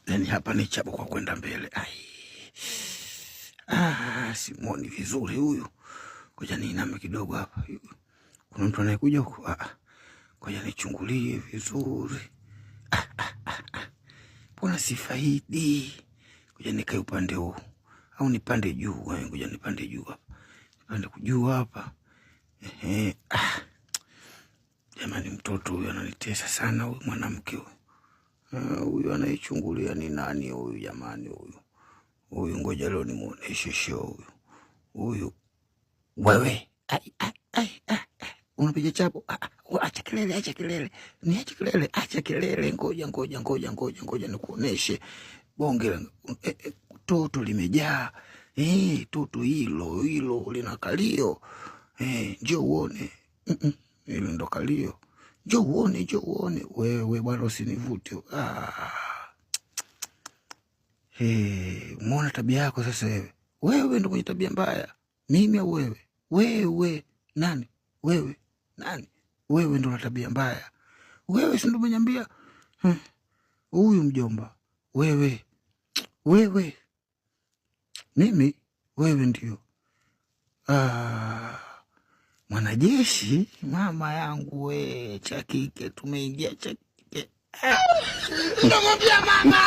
Yani hapa ni chapo kwa kwenda mbele. Ai. Ah, simuoni vizuri huyu. Ngoja niiname kidogo hapa. Kuna mtu anayekuja huku? Ah, ngoja nichungulie vizuri. Ah. Mbona sifaidi? Ngoja nikae upande huu au nipande juu? Ngoja nipande juu hapa, nipande juu hapa. Ehe. Ah. Jamani, mtoto huyu ananitesa sana, huyu mwanamke huyu. Huyu anaichungulia ni nani huyu jamani, huyu huyu, ngoja leo nimuoneshe show huyu huyu. Wewe ai, ai, ai, ai, unapiga chapo? Acha kelele, acha kelele, ni acha kelele, acha kelele, ngoja ngoja ngoja ngoja ngoja nikuoneshe bonge la toto limejaa. Toto hilo hilo lina kalio. Njoo uone. Hilo ndo kalio. Njoo uone, njoo uone. Wewe bwana usinivute. Ah. Hey, umeona tabia yako sasa wewe. Wewe ndo mwenye tabia mbaya. Mimi au wewe? Wewe nani? Wewe nani? Wewe ndo na tabia mbaya. Wewe si ndo umeniambia huyu mjomba. Wewe. Wewe. Mimi wewe ndio. Ah, mwanajeshi mama yangu we, cha kike tumeingia cha kike. Ah. Namwambia mama.